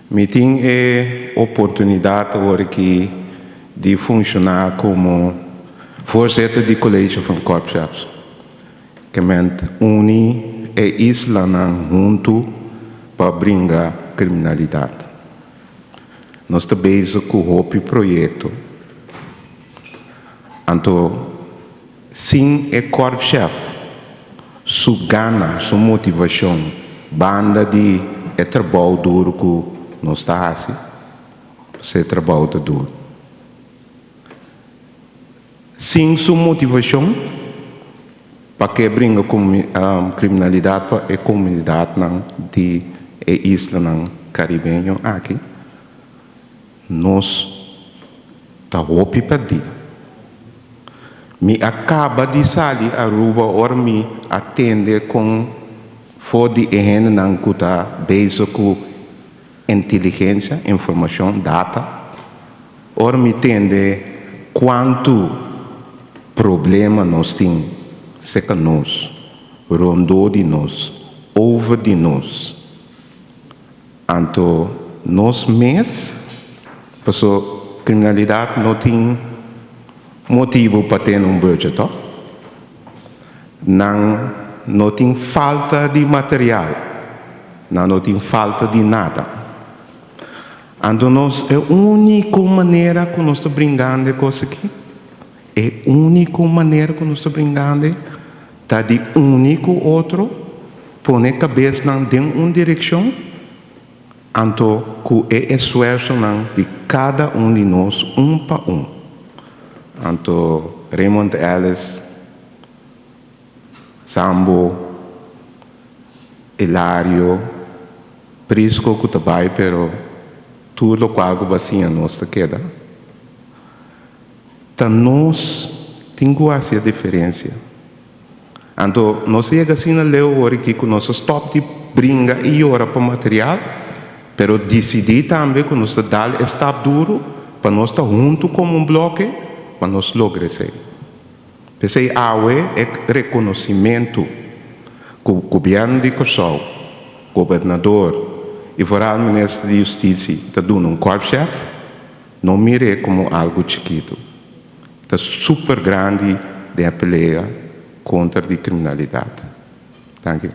Mi tin e oportunidat awor aki di funshoná komo voorzitter di College van Korpschefs. Ke men uni e islanan huntu pa bringa kriminalidat. Nos ta bezig ku hopi proyekto. Anto sin e korpschef su gana, su motivashon, banda di e trabou duru ku nos ta hasi, pasobra e trabou ta duru. Sin su motivashon pa ke bringa kriminalidat pa e komunidatnan di e islanan karibeño aki, nos ta hopi pèrdí. Mi a kaba di sali Aruba ora mi a tende kon for di e hendenan ku ta bezig ku inteligensia, informashon, data. Ora mi tende kuantu problema nos tin serka nos, rondó di nos, over di nos. Anto nos mes, paso kriminalidat no tin motibu pa tene un budget, tòg? Nan no tin falta di material, nan no tin falta di nada. Anto nos e úniko manera ku nos ta bringando e kos aki, e úniko manera ku nos ta bringando ta di uni ku otro, pone kabesnan den un direkshon, anto ku e esfuersonan di kada un di nos un pa un. Anto Raymond Ellis, Sambo, Elario, Prisco ku ta bai pero tur lokual ku bo a siña nos ta keda. Ta nos tin ku hasi e diferensia. Anto nos a yega asina leu ora aki ku nos a stòp di bringa i yora pa material, pero disidí tambe ku nos ta dal e stap duru pa nos ta huntu komo un bloke pa nos logra esei. P'esei awe e rekonosimentu ku Gobièrnu di Kòrsou, Gobernador i foral Minister di Hustisia ta duna un kòrpschef, No mir'é komo algu chikitu. Ta super grandi den e pelea kontra di kriminalidat. Danki.